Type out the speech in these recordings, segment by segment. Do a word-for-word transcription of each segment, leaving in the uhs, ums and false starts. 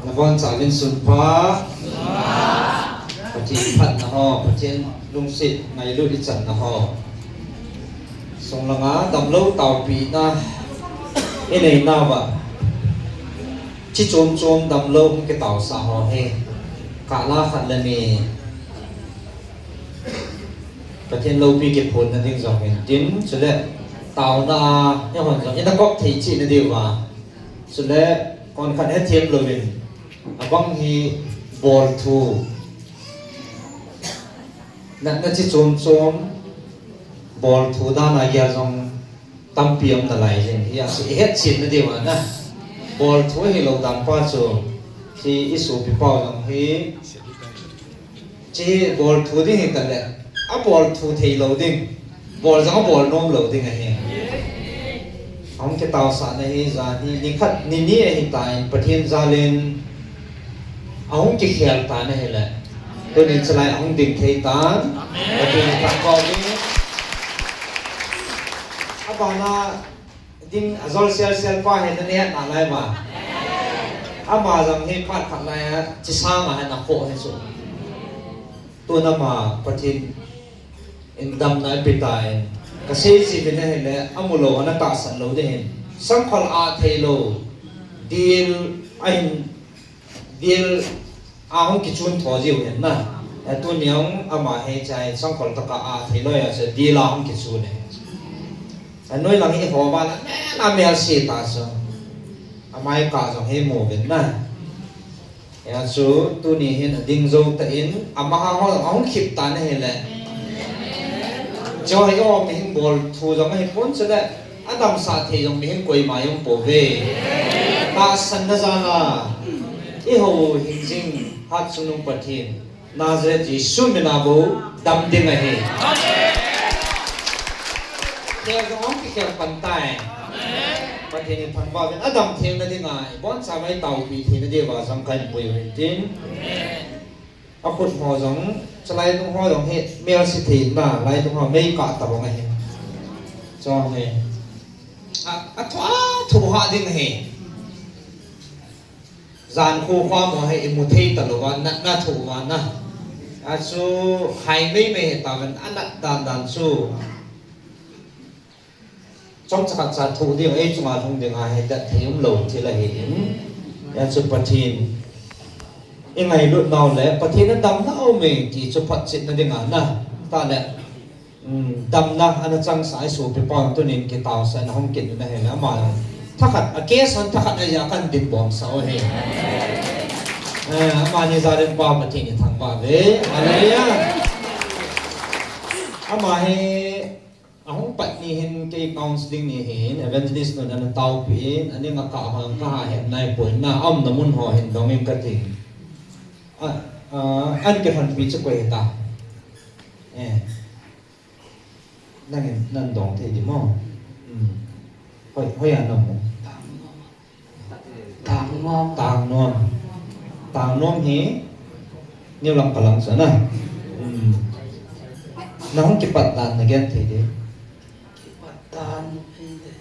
Nabon chavin sunpha. Pathen phatna ho, Pathen lungset ngailut ichanna ho. Sunglanga damlou taopina inei nauva. Chi chom chom damlou hung kitaosah ho hi. Kala khat le ni. Pathen loupi kiphonna ding jong hin tin, chule taona a, eihon jong, ina kop thei cheh na diuva. Chule, kon khat hethem louvin, abang hi bol thu. Natna chi chom chom, bol thu dan a gel jong, tampi um nalai jing. Hijeh chun ihet chet na diuva na. Bol thu hilou dan pa chu. Chi isopi pau jong hi. Chi bol thu ding hita le. Abol thu thei lou ding. Bol jong abol nom lou ding ahi. Ahung kitaosah na hi jan hi ni khat ni ni ahitan Pathen jalin. Ahung kikhel tan ahile. Tunin chalai ahung ding thei tan. Amen. Pathen thangvah uvin. Abana ding ajol sel sel pa hi nani het nalai ma. Ama jong hi phat khat lai a, chi sang a hin akhoh hi chu. Tun ama Pathen in damna ape tan. Kasei ji vin ahile, amu lou, ana tahsan lou ding hin. Sangkhol a thei lou. Dil ahin Dil a hung kichun tho jiu hin na. Eh, tuni jong ama hi chai sangkhol tah a thei lou a chu dil a hung kichun e. Eh, noi lang hi ho ba la, mel a mel se ta chu. Amai ka jong hi mu vin na. Eh, chu tuni hin ading jou tan, amaho a hung khip tan ahile. Chu hi o mihem bol thu jong hi pon chu le. Adamsah thei jong mihem koima jong um pouve. Tahsanna jal a. Eiho hingjing Hatchungnung Pathen. Nazareth Jesu mina bou dam ding ahi. Khel jong hung kikhel pan tai. Pathen in thangvah uvin adam theina dinga. Iboncha mai taopi theina diuva jong kahin pui u hin tin. Akhut ho jong, chalai nung ho jong hi, mel se thei na, lai nung ho mei kah tabang ahi. Chong hi. A, athu, athu ha ding ahi. Jan khu khua mo hi, imu thei talou va, natna thu va na. Achu, hai mei mei hi tauvin, anat dan dan chu. Chomcha khat cha thu ding, ei chunga lhung dinga hi dat thei umlou thil ahin. Hijeh chun Pathen i ngailut nau le, Pathen a damna aume ti chu photchetna dinga na. Tah le, um, damna ana changsah i sopi pau tunin kitaosah na hung kit na hile ama. Thakhat, a case hon thakhat a ya kan din bom sa o he. Eh, amani jalin pa Pathen i thangvah uve. Hallelujah. Ama hi Ahung pat ni hin kei counseling ni hin evangelist nun ana taopi in, aning a kah hon kaha het naipoi na, aumna mun ho hin dong in kati. A, a, an kihonpi chu koi hita. Eh. Nangin, nan dong thei di mo. Hmm. Hoi, hoi a na mo. Tangnom. Tangnom. Tangnom hi New Lamka lang chu na. Hmm. Na hung kipat dan na gen thei di. Kipat dan hi de.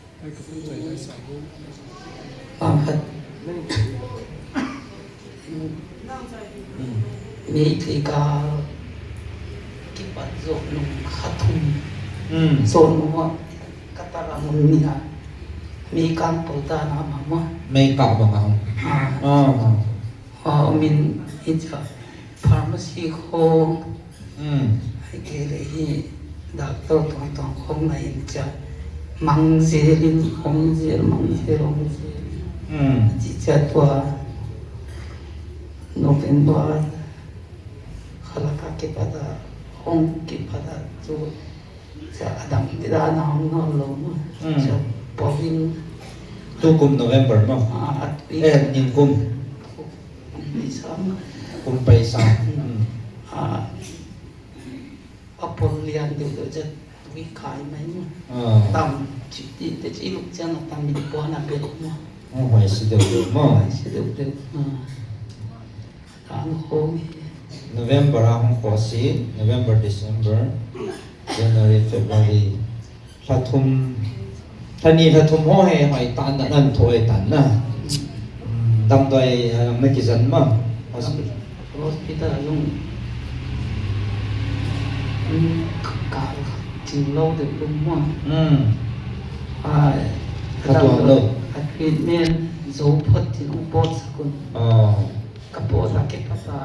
Pang khat. Hmm. Meitei ka kipat jo nung khat thum. Hmm. Son mo. Katara mun ni ha. Mei kang tol ta na ma ma. Mei kang bang a hung. Ah. Ah, ah. Ah, min hi cha pharmacy ho. Hmm. Ai ke le hi doctor tong tong khong na in cha. Mang jel in khong jel, mang jel, khong jel. Hmm. Chi cha tua November khala ka kipat a, hung kipat a tu. Cha adam ti dan a hung nol lou mo. Hmm. Cha povin. Tukum November mo. Ah, at pi. Eh, nikum. Kum pi sa mo. Kum pi sa. Hmm. Hmm. Ah, apol lian diu diu cha wi kai mai mo. Ah. Tam chi ti te chi luk cha na tam mi po na pe mo. Oh, hoi si diu diu mo. Hoi si diu diu. Ah. Tang hung. November a hung kho si, November, December. January, February. Lha thum, lha ni lha thum ho hi hoi tan na nan thoi tan na. Hmm, damdoi, ah, na kijan ma. Hospital. Hospital alung. Hmm, ka, ka, ching lou de lung ma. Hmm. Ai, ka tuan lou. A treatment zo phot tin u pot sakun. Ah. Ka pot a ke pa sa.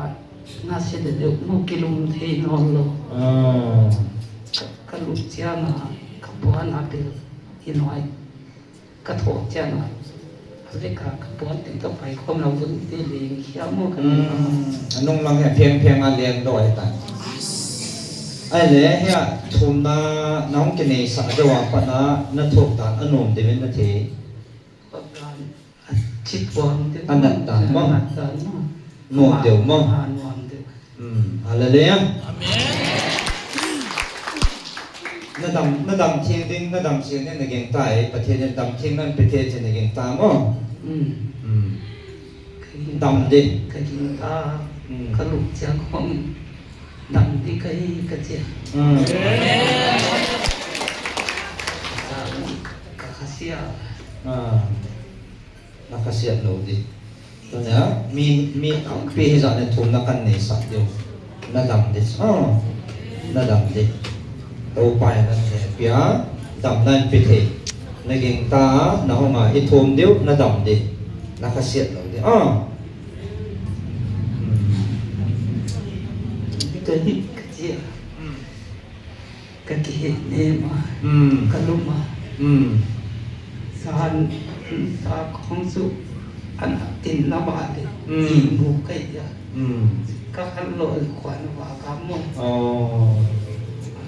Na se de de mu kilung thei non lou. Ah. Ka, ka lut chiang a, ka puan a pil hi noi. Ka thoh chiang a, a vek a ka puan teng ka pai khom lou vun ti leng khia mo ka. Hmm, a nung lang hi a pheng pheng a leng doh ahi tan. Ahile hi a thumna na hung kinei sah deuh a pat na, na thoh tan a nom deuh in na thei. Ka kan. A chi puang te. A nat dan mo? A nat dan mo. Nuam deuh mo? A, nuam deuh. Hmm, hallelujah. Amen. Na dam, na dam theng ding, na dam theng ding na gingta e, Pathen in dam theng nan pe thei ti na gingta mo? Hmm. Hmm. Ka ging, dam ding. Ka gingta, hmm, ka lut chiang khom. Dam ding kahi kachi. Hmm. Ka khasiat. Ah. Na khasiat lou ding. Tunia, mi, mi tampi hijat in thumna kan nei sah diu. Na dam ding. Ah. Na dam ding. Toupa in na thei pia. Damna in pe thei. Na gingta, na hung a, i thum diu, na dam ding. Na khasiat lou ding. Ah. Ka hi, ka chi a. Hmm. Ka kihe nem a. Hmm. Ka lum a. Hmm. San, sa khong su. An tin na ba de. Hmm. Imu kai ya. Hmm. Ka khan lo khwan wa ka mo. Oh.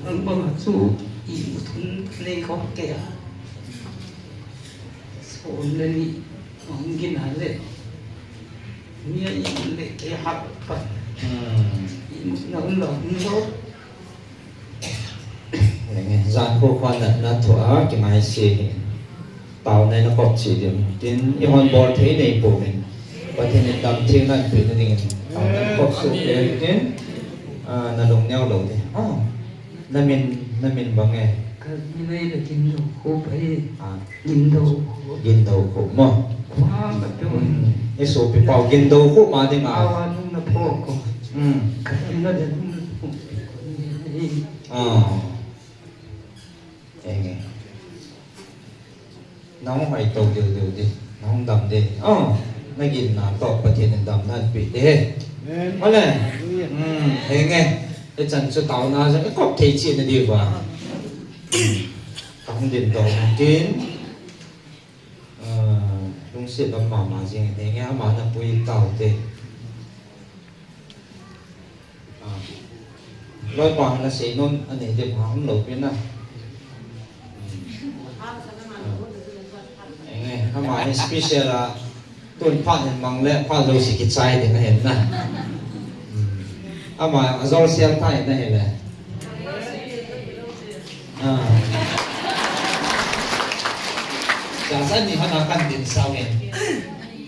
An ba ma su imu thun le ko ke ya. Som le ni, hung gin a le. Ni a i le ke hap pa. Hmm. I na un lo, un lo. Enge, jan ko kwan na, na thu a, ki ngai si. Tao na na kop si dim. Tin, i hon bol thei nei po min. Pathen in dam theng nan pi na ding. Tao na kop su pe tin. Ah, na lung neo lo de. Oh. Na min, na min bang e? Ka min ei le Gindokhup e. Ah. Gindokhup. Gindokhup mo. Wa, ka pe. Hmm. E sopi pau Gindokhup ma ding a. Awa nung na pho ko. Hmm. Ka pe na de nung na pho. Ah. Enge. Na hung hoi to diu diu di. Na hung dam di. Oh, na ginna toh Pathen in damna pe di. Amen. Ole. Hallelujah. Hmm, henge. Ichan chu taona jong ikop thei cheh na diu va. Hmm. Ka hung din to tin. Ah, lungset lam mama jing henge ama na pui tau te. Ah. Loipa na seinom anei ding pha um lou pi na. Hmm. Ah. Enge, ama hi special a tun phat hin mang le phat jouse kichai ding ahin na. Hmm. Ama ajol sel thei na hile. Ah. Cha sa ni hana kan din sao hin.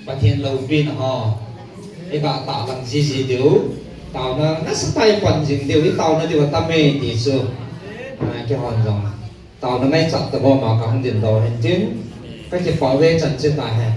Pathen loupina ho. I ga tah lang jiji diu. Taona nasatah a i pan jing diu. I taona diu atam e ti chu. Ah, keihon jong. Taona ngaichat tah a ma ka hung din doh hin tin. Ka kipah ve chan che ta hen.